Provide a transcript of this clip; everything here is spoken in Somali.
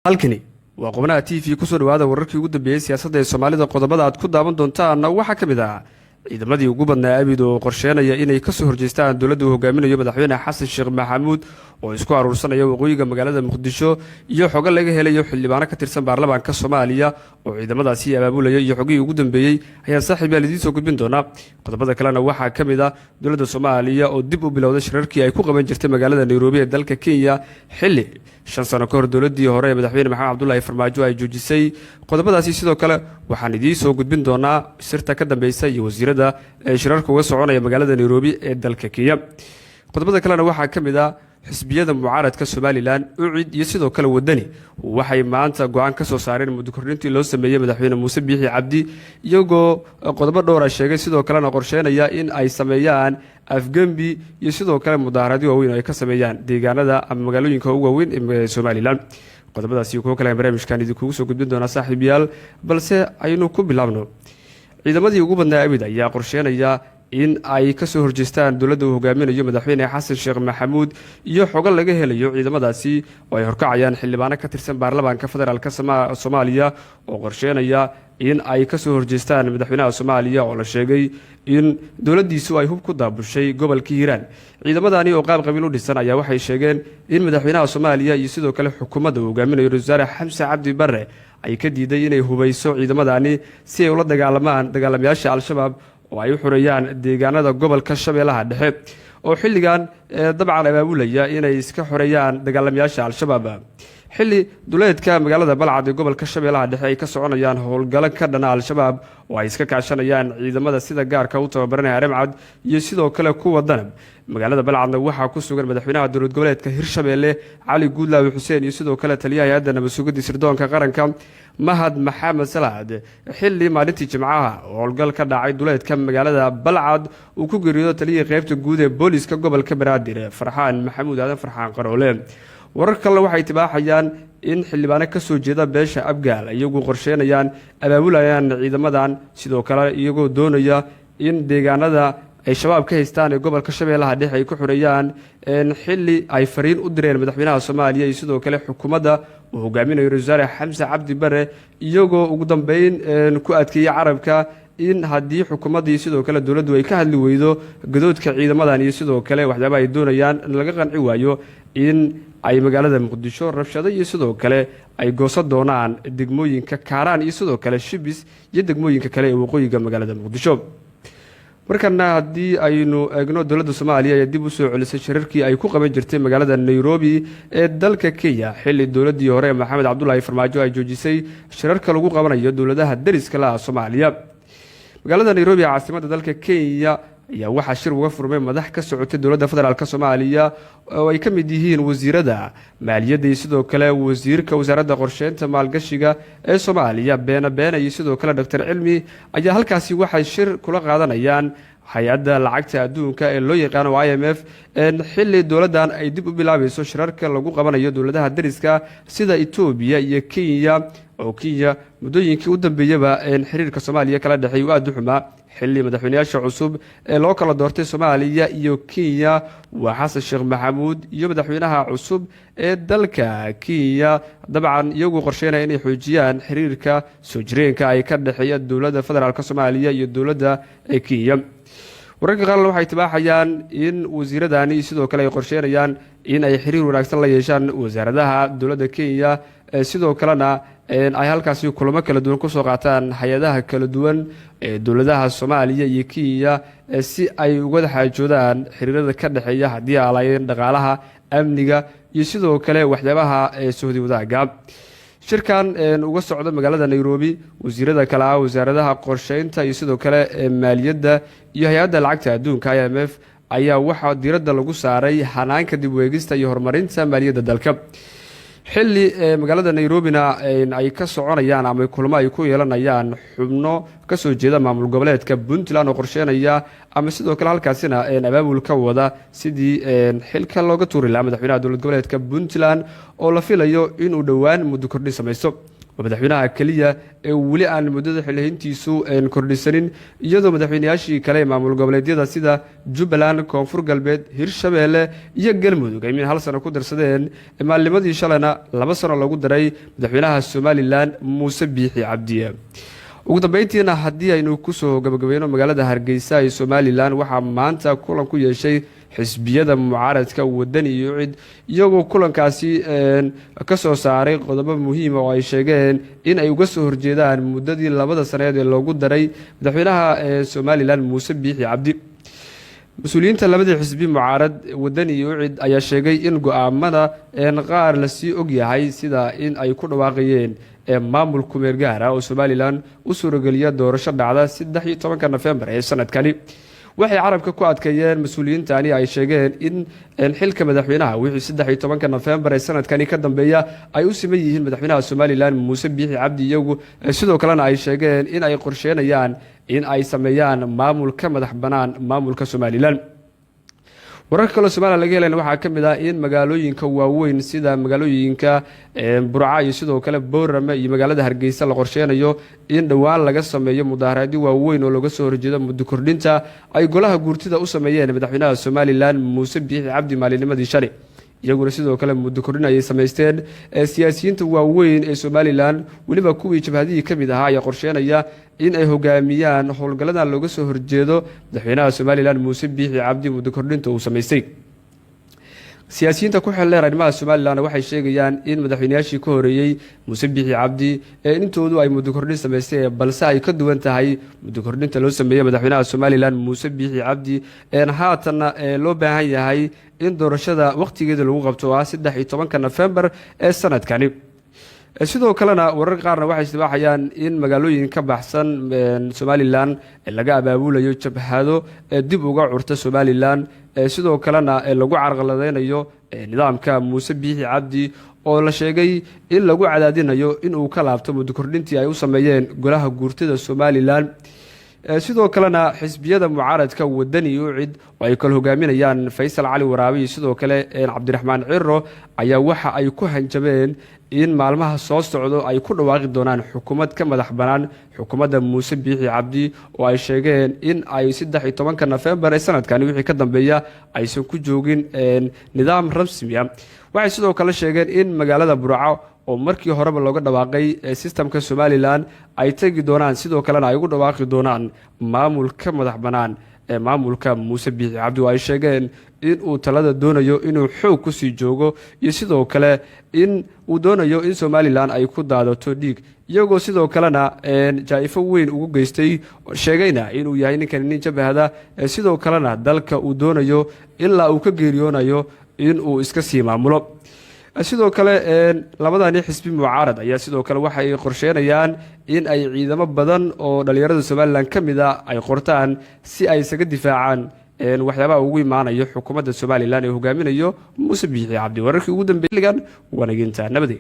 Halkani waa Qubanaha TV. Kusoo dhawaada wararkii ugu dambeeyey siyaasadda ee Soomaalida. Qodobada aad ku daawan doontaanna waxaa ka mid ah ciidamadii ugu badnaa abid oo qorsheynaya inay kasoo horjeestaan dowladda uu hogaaminayo Madaxweyne Xasan Sheekh Maxamuud oo isku aruursanaya waqooyiga magaalada Muqdisho, iyo xogo laga helayo xildhibaano ka tirsan baarlamaanka Soomaaliya oo ciidamadaasi abaabulaya iyo xogihii ugu dambeeyey ayaan saaxiib yaal idiin soo gudbin doonaa. Qodobada kalena waxaa ka mid ah dowladda Soomaaliya oo dib u bilowday shirarkii ay ku qaban jirtay magaalada Nairobi ee dalka Kenya, xilli 5 sano ka hor dowladdii hore ee Madaxweyne Maxamed Cabdulaahi Farmaajo ay joojisay. Qodobadaasi sidoo kale waxaan idiin soo gudbin doonaa sirta ka dambeysa iyo wasiirada ee shirarka uga soconaya magaalada Nairobi ee dalka Kenya. Qodobada kalena waxaa ka mid ah xisbiyada mucaaradka Somaliland, UCID iyo sidoo kale Wadani, waxay maanta go'aan ka soo saareen muddo kordhintii loo sameeyey Madaxweyne Muuse Biixi Cabdi, iyagoo qodobo dhowra sheegay, sidoo kalena qorsheynaya in ay sameeyaan afgembi iyo sidoo kale mudaaharadyo waaweyn oo ay ka sameeyaan deegaanada ama magaalooyinka ugu waaweyn ee Somaliland. Qodobadaasi iyo kuwo kale barnaamijkan idinkugu soo gudbin doonaa, saaxiibayaal, balse aynu ku bilaabno. Ciidamadii ugu badnaa abid ayaa qorsheynaya in ay kasoo horjeestaan dowladda uu hogaaminayo Madaxweyne Xasan Sheekh Maxamuud, iyo xogo laga helayo ciidamadaasi oo ay horkacayaan xildhibaano ka tirsan baarlamaanka federaalka Soomaaliya oo qorsheynaya in ay kasoo horjeestaan madaxweynaha Soomaaliya oo la sheegay in dowladdiisu ay hub ku daabushay gobolka Hiiraan. Ciidamadani oo qaab qabiil u dhisan ayaa waxay sheegeen in madaxweynaha Soomaaliya iyo sidoo kale xukuumadda uu hogaaminayo ra-isul wasaare Xamse Cabdi Barre ay ka diiday inay hubayso ciidamadani si ay ula dagaalamaan dagaalamayaasha Al-Shabaab oo ay u xoreeyaan deegaanada gobolka Shabeellaha Dhexe, oo xilligan dabcan abaabulaya inay iska xoreeyaan dagaalamayaasha Al-Shabaab, xilli duleedka magaalada Balcad ee gobolka Shabeellaha Dhexe ay ka soconayaan howlgalo ka dhana Al-Shabaab oo ay iska kaashanayaan ciidamada sida gaarka u tababaranaya Haramcad iyo sidoo kale kuwa Danab. Magaalada Balcadna waxaa ku sugan madaxweynaha dowlad goboleedka Hirshabeelle, Cali Guudlaawi Xuseen, iyo sidoo kale taliyaha hay-adda nabadsugidda sirdoonka qaranka, Mahad Maxamed Salaad, xilli maalintii Jimcaha howlgal ka dhacay duleedka magaalada Balcad uu ku geeriyoodo taliyihii qeybta guud ee booliska gobolka Banaadir, Farxaan Maxamuud Aadan, Farxaan Qaroole. Warar kalena waxay tibaaxayaan in xildhibaano kasoo jeeda beesha Abgaal iyagu qorsheynayaan abaabulayaan ciidamadan, sidoo kale iyagoo doonaya in deegaanada ay Shabaab ka haystaan ee gobolka Shabeellaha Dhexe ay ku xoreeyaan, xilli ay fariin u direen madaxweynaha Soomaaliya iyo sidoo kale xukuumadda uu hogaaminayo ra-isul wasaare Xamse Cabdi Bare, iyagoo ugu dambeyn ku adkeeyey carabka in haddii xukuumaddii sidoo kale dowladdu ay ka hadli weydo gadoodka ciidamadan iyo sidoo kale waxyaabaha ay doonayaan laga qanci waayo, in ay magaalada Muqdisho rabshado iyo sidoo kale ay goosan doonaan degmooyinka Kaaraan iyo sidoo kale Shibis iyo degmooyinka kale ee waqooyiga magaalada Muqdisho. Markana haddii aynu eegno, dowladda Soomaaliya ayaa dib u soo celisay shirarkii ay ku qaban jirtay magaalada Nairobi ee dalka Kenya, xilli dowladdii hore Maxamed Cabdulaahi Farmaajo ay joojisay shirarka lagu qabanayo dowladaha deriska la ah Soomaaliya. Magaalada Nairobi ee caasimadda dalka Kenya ayaa waxaa shir uga furmay madax ka socotay dowladda federaalka Soomaaliya oo ay ka mid yihiin wasiirada maaliyadda iyo sidoo kale wasiirka wasaaradda qorsheynta maalgashiga ee Soomaaliya, Beena Beena, iyo sidoo kale Doctor Cilmi ayaa halkaasi waxay shir kula qaadanayaan hay-adda lacagta adduunka ee loo yaqaano IMF, xilli dowladdan ay dib u bilaabayso shirarka lagu qabanayo dowladaha deriska sida Etoobiya iyo Kenya, oo Kenya muddooyinkii u dambeeyaba xiriirka Soomaaliya kala dhexeey u aada u xumaa, xilli madaxweynayaasha cusub ee loo kala doortay Soomaaliya iyo Kenya, waa Xasan Sheekh Maxamuud iyo madaxweynaha cusub ee dalka Kenya, dabcan iyagu qorsheynaya inay xoojiyaan xiriirka soo jireenka ay ka dhexeeya dowladda federaalka Soomaaliya iyo dowladda Kenya. Wararka qaarna waxay tibaaxayaan in wasiiradani sidoo kale ay qorsheynayaan in ay xiriir wanaagsan la yeeshaan wasaaradaha dowladda Kenya, sidoo kalena ay halkaasi kulamo kala duwan kusoo qaataan hay-adaha kala duwan ee dowladaha Soomaaliya iyo Kenya, si ay uga xaajoodaan xiriirada ka dhexeeya haddii aalaayeen dhaqaalaha, amniga iyo sidoo kale waxyaabaha sohdi wadaaga. Shirkan uga socda magaalada Nairobi wasiirada kale ah wasaaradaha qorsheynta iyo sidoo kale maaliyadda iyo hay-adda lacagta adduunka IMF ayaa waxaa diiradda lagu saaray hanaanka dib weegista iyo horumarinta maaliyadda dalka, xilli magaalada Nairobina ay ka soconayaan ama kulmo ay ku yeelanayaan xubno kasoo jeeda maamul goboleedka Puntland oo qorsheynaya ama sidoo kale halkaasina abaabul ka wada sidii xilka looga tuuri lahaa madaxweynaha dowlad goboleedka Puntland oo la filayo inuu dhowaan muddo kordhin samaysto. Waa madaxweynaha keliya ee weli aan muddada xilhayntiisu kordhisanin, iyadoo madaxweynayaashii kale ee maamul goboleedyada sida Jubbaland, Koonfur Galbeed, Hirshabeelle iyo Galmudug ay min hal sano ku darsadeen. Maalnimadii shalayna 2 sano lagu daray madaxweynaha Somaliland, Muuse Biixi Cabdiye. Ugu dambeyntiina, haddii aynu kusoo gabagabayno, magaalada Hargeysa ee Somaliland waxaa maanta kulan ku yeeshay xisbiyada mucaaradka Wadani iyo UCID, iyagoo kulankaasi ka soo saaray qodobo muhiima oo ay sheegeen in ay uga soo horjeedaan muddadii 2da saneed ee loogu daray madaxweynaha Somaliland, Muuse Biixi Cabdi. Mas-uuliyiinta labadii xisbi mucaarad, Wadani iyo UCID, ayaa sheegay in go-aamada qaar lasii ogyahay, sida in ay ku dhawaaqayeen maamul kumeel gaar ah oo Somaliland u suurageliya doorasho dhacda 13-ka Nofembar ee sanadkani. Waxay carabka ku adkeeyeen mas-uuliyiintani ay sheegeen in xilka madaxweynaha wixii 13-ka Nofembar ee sanadkani ka dambeeya ay u siman yihiin madaxweynaha Somaliland, Muuse Biixi Cabdi. Iyagu sidoo kalena ay sheegeen in ay qorsheynayaan in ay sameeyaan maamul ka madax banaan maamulka Somaliland. Wararka kaloo Somaliland laga helayna waxaa ka mid ah in magaalooyinka waaweyn sida magaalooyinka Burca iyo sidoo kale Boorame iyo magaalada Hargeysa la qorsheynayo in dhowaan laga sameeyo mudaaharaadyo waaweyn oo looga soo horjeedo muddo kordhinta ay golaha guurtida u sameeyeen madaxweynaha Somaliland, Muuse Biixi Cabdi, maalinimadii shalay. Iyaguna sidoo kale muddo kordhin ayay samaysteen siyaasiyiinta waaweyn ee Somaliland, weliba kuwii jabhadihii ka mid ahaa ayaa qorsheynaya in ay hogaamiyaan howlgalladan looga soo horjeedo madaxweynaha Somaliland, Muuse Biixi Cabdi, muddo kordhinta uu samaystay. Siyaasiyiinta ku xeeldheer arrimaha Somaliland waxay sheegayaan in madaxweynayaashii ka horeeyey Muuse Biixi Cabdi ee intoodu ay muddo kordhin samaystay, balse ay ka duwan tahay muddo kordhinta loo sameeyey madaxweynaha Somaliland, Muuse Biixi Cabdi, haatanna loo baahan yahay in doorashada wakhtigeeda lagu qabto oo ah 13-ka Nofembar ee sanadkani. Sidoo kalena warar qaarna waxay istibaaxayaan in magaalooyin ka baxsan Somaliland laga abaabulayo jabhado dib uga curta Somaliland, sidoo kalena lagu carqaladeynayo nidaamka Muuse Biixi Cabdi, oo la sheegay in lagu cadaadinayo inuu ka laabto muddo kordhintii ay u sameeyeen golaha guurtida Somaliland. Sidoo kalena xisbiyada mucaaradka Wadani iyo UCID, oo ay kala hogaaminayaan Faysal Cali Waraabe iyo sidoo kale Cabdiraxmaan Ciro, ayaa waxa ay ku hanjabeen in maalmaha soo socdo ay ku dhawaaqi doonaan xukuumad ka madax banaan xukuumadda Muuse Biixi Cabdi, oo ay sheegeen in ay 13-ka Nofembar ee sanadkani wixii ka dambeeya aysan ku joogin nidaam rasmi ah. Waxay sidoo kale sheegeen in magaalada Burco, oo markii horeba looga dhawaaqay sistamka Somaliland, ay tegi doonaan, sidoo kalena ay ugu dhawaaqi doonaan maamul ka madax bannaan ee maamulka Muuse Biixi Cabdi, oo ay sheegeen in uu talada doonayo inuu xoog kusii joogo iyo sidoo kale in uu doonayo in Somaliland ay ku daadato dhiig, iyagoo sidoo kalena jaa-ifo weyn ugu geystay, sheegayna inuu yahay ninkani nin jabahada, sidoo kalena dalka uu doonayo ilaa uu ka geeriyoonayo inuu iska sii maamulo. Sidoo kale labadani xisbi mucaarad ayaa sidoo kale waxay qorsheynayaan in ay ciidamo badan oo dhalinyarada Somaliland ka mid ah ay qortaan si ay isaga difaacaan waxyaabaha ugu imaanayo xukuumadda Somaliland ee hogaaminayo Muuse Biixi Cabdi. Wararkii ugu dambeeyay xilligan wanaginta nabadey.